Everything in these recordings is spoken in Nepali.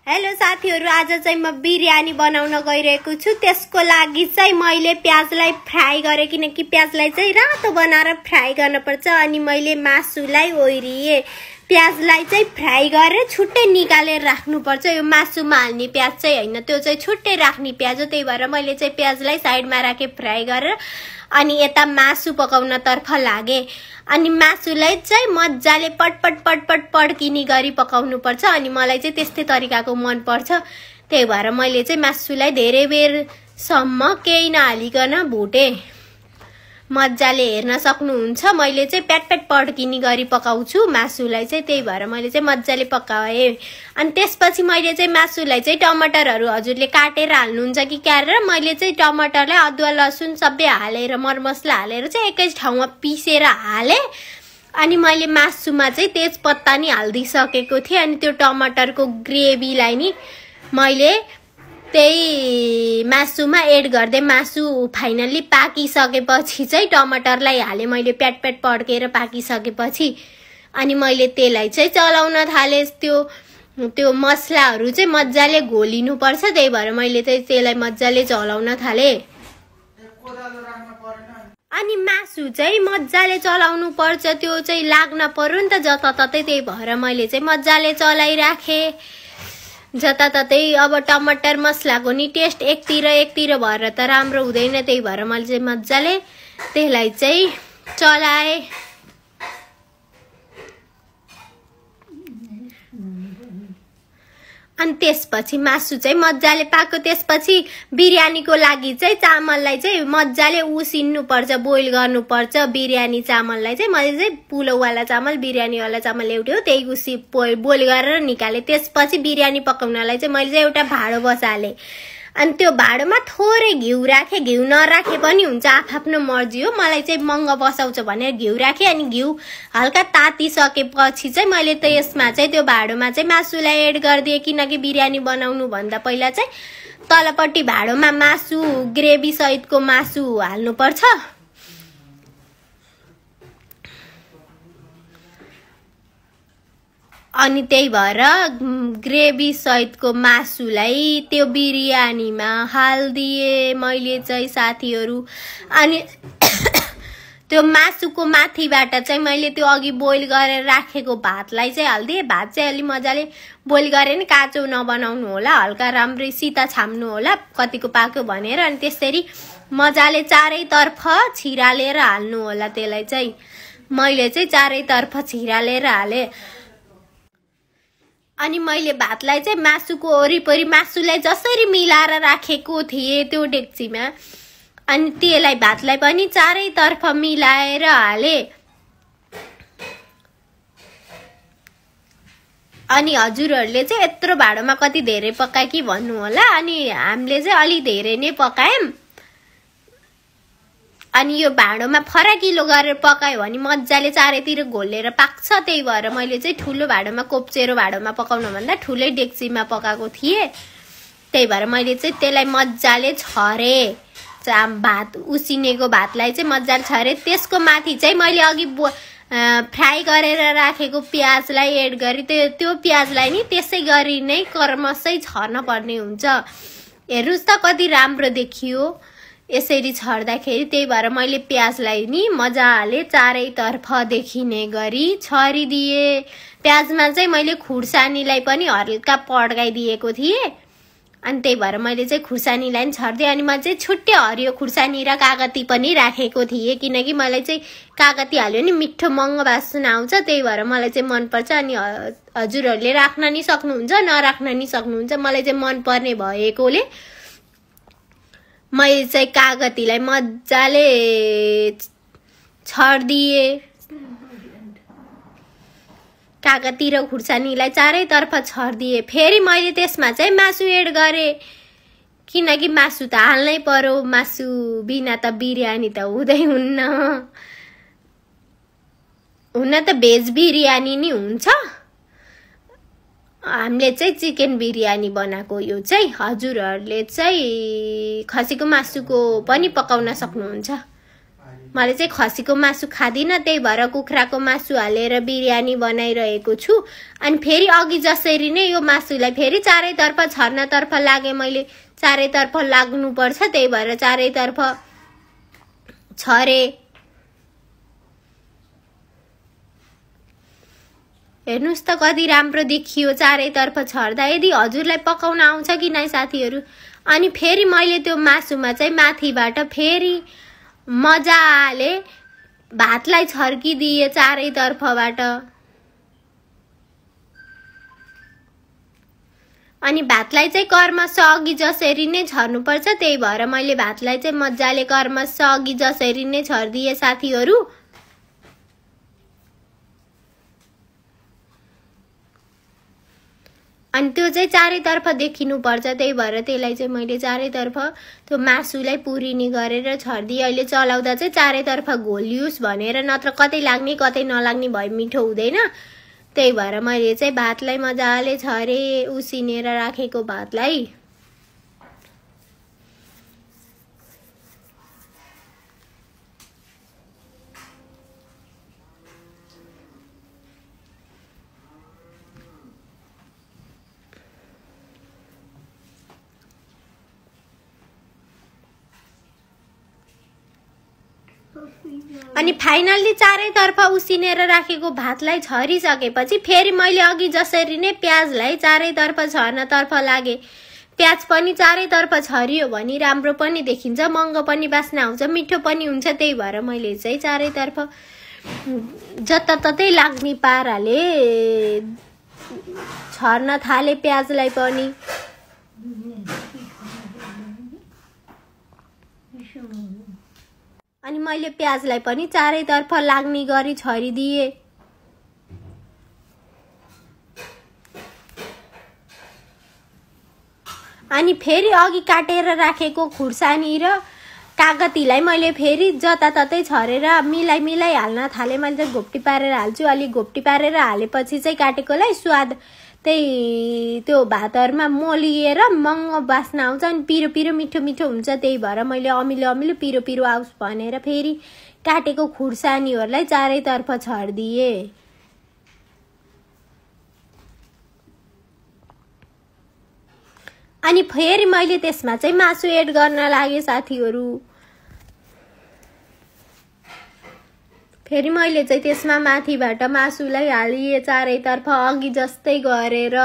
हेलो साथीहरु, आज चाहिँ म बिरयानी बनाउन गइरहेको छु। त्यसको लागि चाहिँ मैले प्याजलाई फ्राई गरे किनकि प्याजलाई चाहिँ रातो बनाएर फ्राई गर्नुपर्छ। अनि मैले मासुलाई ओइरिए प्याजलाई चाहिँ फ्राई गरेर छुट्टै निकालेर राख्नुपर्छ। यो मासुमा हाल्ने प्याज चाहिँ हैन, त्यो चाहिँ छुट्टै राख्ने प्याज हो। त्यही भएर मैले चाहिँ प्याजलाई साइडमा राखे फ्राई गरेर अनि यता मासु पकाउन तर्फ लागे। अनि मासुलाई चाहिँ मज्जाले पटपट पड्किने गरी पकाउनु पर्छ। अनि मलाई चाहिँ त्यस्तै तरिकाको मन पर्छ। त्यही भएर मैले चाहिँ मासुलाई धेरै बेरसम्म केही नहालिकन भुटे। मज्जाले हेर्न सक्नुहुन्छ मैले चाहिँ प्याटप्याट पड्किने गरी पकाउँछु मासुलाई चाहिँ। त्यही भएर मैले चाहिँ मज्जाले पकाए। अनि त्यसपछि मैले चाहिँ मासुलाई चाहिँ टमाटरहरू हजुरले काटेर हाल्नुहुन्छ कि क्यारेर, मैले चाहिँ टमाटरलाई अदुवा लसुन सबै हालेर मरमसला हालेर चाहिँ एकै ठाउँमा पिसेर हाले। अनि मैले मासुमा चाहिँ तेजपत्ता नि हाल्दिसकेको थिएँ। अनि त्यो टमाटरको ग्रेभीलाई नि मैले त्यही मासुमा एड गर्दै मासु फाइनली पाकिसकेपछि चाहिँ टमाटरलाई हाले मैले प्याटप्याट पड्केर पाकिसकेपछि। अनि मैले त्यसलाई चाहिँ चलाउन थाले। त्यो मसलाहरू चाहिँ मज्जाले घोलिनु पर्छ। त्यही भएर मैले चाहिँ त्यसलाई मज्जाले चलाउन थाले। अनि मासु चाहिँ मज्जाले चलाउनु पर्छ, त्यो चाहिँ लाग्न पर्यो नि त जताततै। त्यही भएर मैले चाहिँ मज्जाले चलाइराखे जताततै। अब टमाटर मसलाको नि टेस्ट एकतिर भएर त राम्रो हुँदैन। त्यही भएर मैले चाहिँ मज्जाले त्यसलाई चाहिँ चलाए। अनि त्यसपछि मासु चाहिँ मज्जाले पाक्यो। त्यसपछि बिरयानीको लागि चाहिँ चामललाई चाहिँ मज्जाले उसिन्नु पर्छ, बोइल गर्नुपर्छ। बिरयानी चामललाई चाहिँ मैले चाहिँ पुलाउवाला चामल बिरयानीवाला चामल एउटै हो, त्यही बोइल गरेर निकाले। त्यसपछि बिरयानी पकाउनलाई चाहिँ मैले चाहिँ एउटा भाँडो बसाले। अनि त्यो भाँडोमा थोरै घिउ राखे। घिउ नराखे पनि हुन्छ, आफ्नो मर्जी हो। मलाई चाहिँ महँगो बसाउँछ भनेर घिउ राखे। अनि घिउ हल्का तातिसकेपछि चाहिँ मैले त यसमा चाहिँ त्यो भाँडोमा चाहिँ मासुलाई एड गरिदिएँ। किनकि बिरयानी बनाउनु भन्दा पहिला चाहिँ तलपट्टि भाँडोमा मासु ग्रेभी सहितको मासु हाल्नुपर्छ। अनि त्यही भएर ग्रेभी सहितको मासुलाई त्यो बिरयानीमा हाल्दिए मैले चाहिँ साथीहरु। अनि त्यो मासुको माथिबाट चाहिँ मैले त्यो अघि बोइल गरेर राखेको भातलाई चाहिँ हाल्दिए। भात चाहिँ अलि मजाले बोइल गरे नि काँचो नबनाउनु होला, हल्का राम्रै सिता छाम्नु होला कतिको पाक्यो भनेर। अनि त्यसरी मजाले चारैतर्फ छिरालेर हाल्नु होला। त्यसलाई चाहिँ मैले चाहिँ चारैतर्फ छिरालेर हाले। अनि मैले भातलाई चाहिँ मासुको वरिपरि मासुलाई जसरी मिलाएर राखेको थिएँ त्यो डेक्चीमा, अनि त्यसलाई भातलाई पनि चारैतर्फ मिलाएर हाले। अनि हजुरहरूले चाहिँ यत्रो भाँडोमा कति धेरै पकाए कि भन्नु होला। अनि हामीले चाहिँ अलि धेरै नै पकायौं। अनि यो भाँडोमा फराकिलो गरेर पकायो भने मज्जाले चारैतिर घोलेर पाक्छ। त्यही भएर मैले चाहिँ ठुलो भाँडोमा कोप्चेरो भाँडोमा पकाउनु भन्दा ठुलै डेक्चीमा पकाएको थिएँ। त्यही भएर मैले चाहिँ त्यसलाई मज्जाले छरे। भात उसिनेको भातलाई चाहिँ मज्जाले छरे। त्यसको माथि चाहिँ मैले अघि फ्राई गरेर राखेको प्याजलाई एड गरे। त्यो प्याजलाई नि त्यसै गरी नै क्रमशः छर्न पर्ने हुन्छ। हेर्नुस् त कति राम्रो देखियो यसरी छर्दाखेरि। त्यही भएर मैले प्याजलाई नि मजाले चारैतर्फ देखिने गरी छरिदिए। प्याजमा चाहिँ मैले खुर्सानीलाई पनि हल्का पड्काइदिएको थिएँ। अनि त्यही भएर मैले चाहिँ खुर्सानीलाई नि छरिदिएँ। अनि म चाहिँ छुट्टै हरियो खुर्सानी र कागती पनि राखेको थिएँ। किनकि मलाई चाहिँ कागती हाल्यो नि मिठो महँगो बास्ना आउँछ। त्यही भएर मलाई चाहिँ मनपर्छ। अनि हजुरहरूले राख्न नि सक्नुहुन्छ, नराख्न नि सक्नुहुन्छ। मलाई चाहिँ मनपर्ने भएकोले मैले चाहिँ कागतीलाई मज्जाले छरिदिए। कागती र खुर्सानीलाई चारैतर्फ छरिदिए। फेरि मैले त्यसमा चाहिँ मासु एड गरे। किनकि मासु त हाल्नै पर्यो, मासु बिना त बिरयानी त हुँदै हुन्न। हुन त भेज बिरयानी नि हुन्छ। हामीले चाहिँ चिकन बिरयानी बनाएको। यो चाहिँ हजुरहरूले चाहिँ खसीको मासुको पनि पकाउन सक्नुहुन्छ। मैले चाहिँ खसीको मासु खादिनँ, त्यही भएर कुखुराको मासु हालेर बिरयानी बनाइरहेको छु। अनि फेरि अघि जसरी नै यो मासुलाई फेरि चारैतर्फ छर्नतर्फ लागे मैले। चारैतर्फ लाग्नुपर्छ, त्यही भएर चारैतर्फ छरे। हेर्नुस् त कति राम्रो देखियो चारैतर्फ छर्दा। यदि हजुरलाई पकाउन आउँछ कि नै साथीहरू। अनि फेरि मैले त्यो मासुमा चाहिँ माथिबाट फेरि मजाले भातलाई छर्किदिए चारैतर्फबाट। अनि भातलाई चाहिँ कर्मश अघि जसरी नै छर्नुपर्छ, त्यही भएर मैले भातलाई चाहिँ मजाले कर्मश अघि जसरी नै छर्दिए साथीहरू। अनि त्यो चाहिँ चारैतर्फ देखिनु पर्छ, त्यही भएर त्यसलाई चाहिँ मैले चारैतर्फ त्यो मासुलाई पुरिनी गरेर छर्दिए। अहिले चलाउँदा चाहिँ चारैतर्फ घोलियोस् भनेर, नत्र कतै लाग्ने कतै नलाग्ने भए मिठो हुँदैन। त्यही भएर मैले चाहिँ भातलाई मजाले छरे, उसिनेर राखेको भातलाई। अनि फाइनल्ली चारैतर्फ उसिनेर राखेको भातलाई छरिसकेपछि फेरि मैले अघि जसरी नै प्याजलाई चारैतर्फ छर्नतर्फ लागे। प्याज पनि चारैतर्फ छरियो भने राम्रो पनि देखिन्छ, महँगो पनि बास्ना आउँछ, मिठो पनि हुन्छ। त्यही भएर मैले चाहिँ चारैतर्फ जताततै लाग्ने पाराले छर्न थाले प्याजलाई पनि। अनि मैले प्याजलाई पनि चारैतर्फ लाग्ने गरी छरिदिए। अनि फेरि अघि काटेर राखेको खुर्सानी र कागतीलाई मैले फेरि जताततै छरेर मिलाई हाल्न थाले। मैले चाहिँ घोप्टी पारेर हाल्छु। अलि घोप्टी पारेर हालेपछि चाहिँ काटेकोलाई स्वाद त्यही त्यो भातहरुमा मोलिएर महँगो बास्ना आउँछ अनि पिरो पिरो मिठो मिठो हुन्छ। त्यही भएर मैले अमिलो पिरो पिरो आओस् भनेर फेरि काटेको खुर्सानीहरुलाई चारैतर्फ छर्दिए। अनि फेरि मैले त्यसमा चाहिँ मासु एड गर्न लागे साथीहरु। फेरि मैले चाहिँ त्यसमा माथिबाट मासुलाई हालिए चारैतर्फ अघि जस्तै गरेर।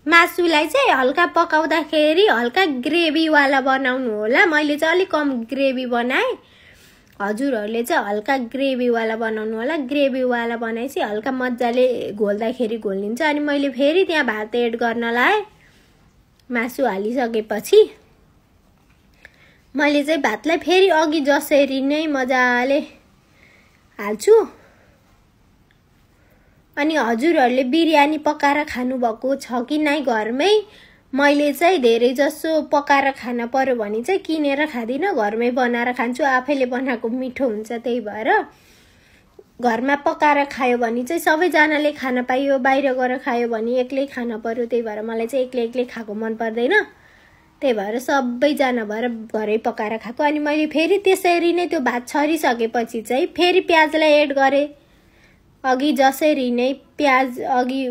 मासुलाई चाहिँ हल्का पकाउँदाखेरि हल्का ग्रेभी वाला बनाउनु होला। मैले चाहिँ अलि कम ग्रेभी बनाए, हजुरहरुले चाहिँ हल्का ग्रेभी वाला बनाउनु होला। ग्रेभी वाला बनाएपछि हल्का मज्जाले घोल्दाखेरि घोलिन्छ। अनि मैले फेरि त्यहाँ भात एड गर्न लाए। मासु हालिसकेपछि मैले चाहिँ भातलाई फेरि अघि जसरी नै मजाले हाल्छु। अनि हजुरहरुले बिरयानी पकाएर खानु भएको छ कि नै घरमै? मैले चाहिँ धेरै जसो पकाएर खान पर्यो भने चाहिँ किनेर खादिन, घरमै बनाएर खान्छु। आफैले बनाएको मिठो हुन्छ। त्यही भएर घरमा पकाएर खायो भने चाहिँ सबैजनाले खान पाइयो, बाहिर गएर खायो भने एक्लै खान पर्यो। त्यही भएर मलाई चाहिँ एक्लै खाएको मन पर्दैन। त्यही भएर सबैजना भएर घरै पकाएर खाएको। अनि मैले फेरि त्यसरी नै त्यो भात छरिसकेपछि चाहिँ फेरि प्याजलाई एड गरे। अघि जसरी नै प्याज अघि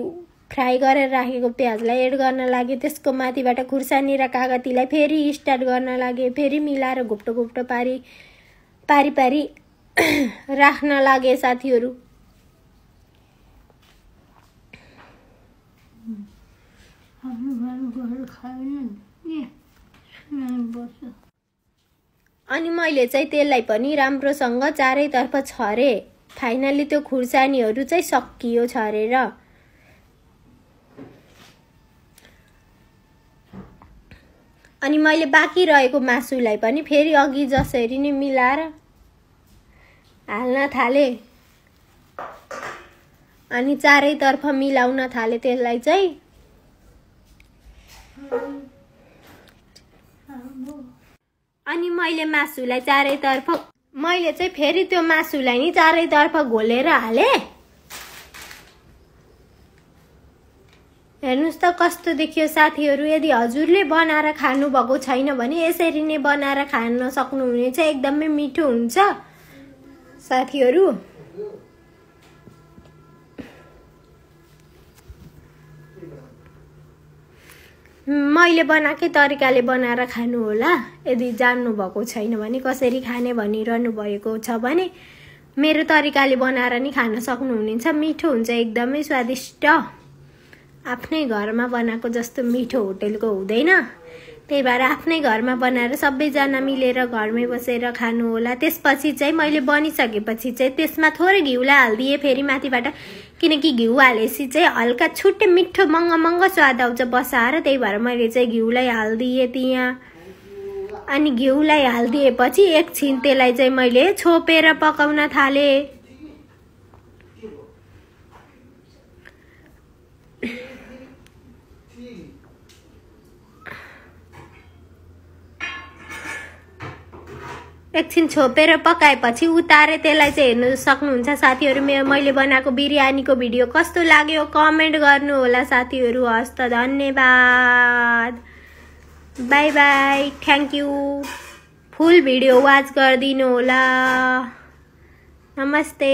फ्राई गरेर राखेको प्याजलाई एड गर्न लागे। त्यसको माथिबाट खुर्सानी र कागतीलाई फेरि स्टार्ट गर्न लागे। फेरि मिलाएर घुप्टो घुप्टो पारी राख्न लागे साथीहरु। अनि मैले चाहिँ त्यसलाई पनि राम्रोसँग चारैतर्फ छरे। फाइनली त्यो खुर्सानीहरु चाहिँ सकियो छरेर। अनि मैले बाँकी रहेको मासुलाई पनि फेरि अघि जसरी नै मिलाएर हाल्न थाले। अनि चारैतर्फ मिलाउन थाले त्यसलाई चाहिँ। अनि मैले मासुलाई चारैतर्फ मैले चाहिँ फेरि त्यो मासुलाई नि चारैतर्फ घोलेर हाले। हेर्नुस् त कस्तो देखियो साथीहरु। यदि हजुरले बनाएर खानु भएको छैन भने यसरी नै बनाएर खान सक्नुहुनेछ। एकदमै मिठो हुन्छ साथीहरु। मैले बनाएकै तरिकाले बनाएर खानु होला। यदि जान्नु भएको छैन भने कसरी खाने भनिरहनु भएको छ भने मेरो तरिकाले बनाएर नि खान सक्नुहुनेछ। मिठो हुन्छ, एकदमै स्वादिष्ट। आफ्नै घरमा बनाएको जस्तो मिठो होटलको हुँदैन। त्यही भएर आफ्नै घरमा बनाएर सबैजना मिलेर घरमै बसेर खानु होला। त्यसपछि चाहिँ मैले बनिसकेपछि चाहिँ त्यसमा थोरै घिउलाई हाल्दिए फेरि माथिबाट, किनकि घिउ हालेपछि चाहिँ हल्का छुट्टै मिठो महँगो स्वाद आउँछ बसाएर। त्यही भएर मैले चाहिँ घिउलाई हाल्दिए त्यहाँ। अनि घिउलाई हाल्दिएपछि एकछिन त्यसलाई चाहिँ मैले छोपेर पकाउन थाले। एकछिन छोपेर पकाएपछि उतारे त्यसलाई चाहिँ हेर्नु सक्नुहुन्छ साथीहरु। मैले बनाएको बिरयानीको भिडियो कस्तो लाग्यो कमेन्ट गर्नु होला साथीहरु। हस् त, धन्यवाद, by by, thank you. Full video watch गरिदिनु होला। नमस्ते।